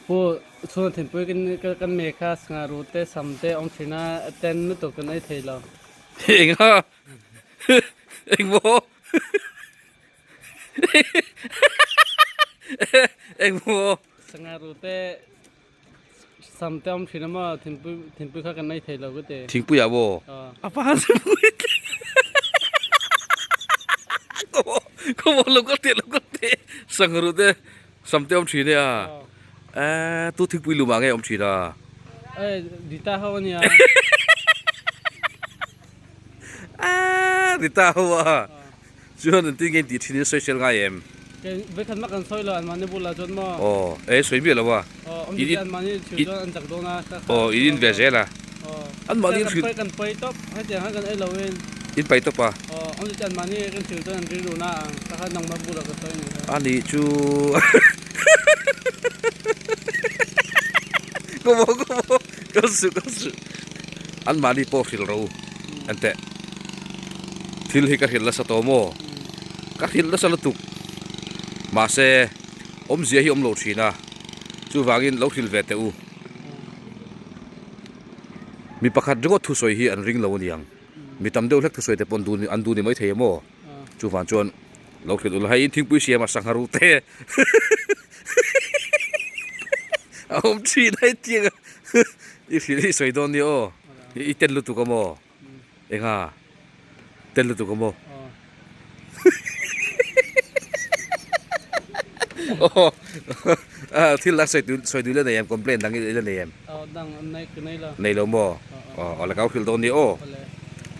Pu chhuna thinpui kan me kha sangha ru te sam te awm thin a ten lutuk kan ei thei lo. Enga engmaw engmaw. Sangha ru te sam te awm thin a maw thinpui thinpui kha kan ei thei lo ka ti. Thingpui ah maw? A pa thingpui te khaw maw lo kal teh lo kal teh sangha ru te sam te awm thin e a eh tu thingpui lum ah nge awm thin a. Eh Rita ho ania. Ah Rita ho a. Chuan an tin nge tih thin in sawi sel ngai em? Kei vekhat mah kan sawi lo an mahni bulah chuan maw? Aw e sawi miah lo a. Aw awm duh te an mahni thil chuan an chak dawn a ka kha. Aw in in ve zel a. Aw An mahni kan pai kan pai tawp hetiang khan kan ei lo in. In pai tawp a. Aw awm duh te an mahni kan thil chuan an rilru na ang ka kha nangmah bulah ka sawi nih kha. A nih chu Ka maw ka maw ka suh ka suh an mahni pawh hrilh ro enteh thil hi ka hrilh nasa tawh maw ka hrilh nasa lutuk mahse awmzia hi awm lo thin a chuvangin lo hrilh ve teh u mi pakhat ringawt thusawi hi an ring lo aniang mi tam deuh hlek thusawi te pawh an duh ni maithei a maw chuvang chuan lo hrilh ula hei in thingpui siam a sangha ru te a awm thin a hetiang a i hrilh hi i sawi dawn nia aw i ten lutuk a maw enga ten lutuk a maw aw thil dang sawi tur sawi duh ila nei em complaint dang ila nei em nei lo maw aw la kau hrilh dawn nia aw.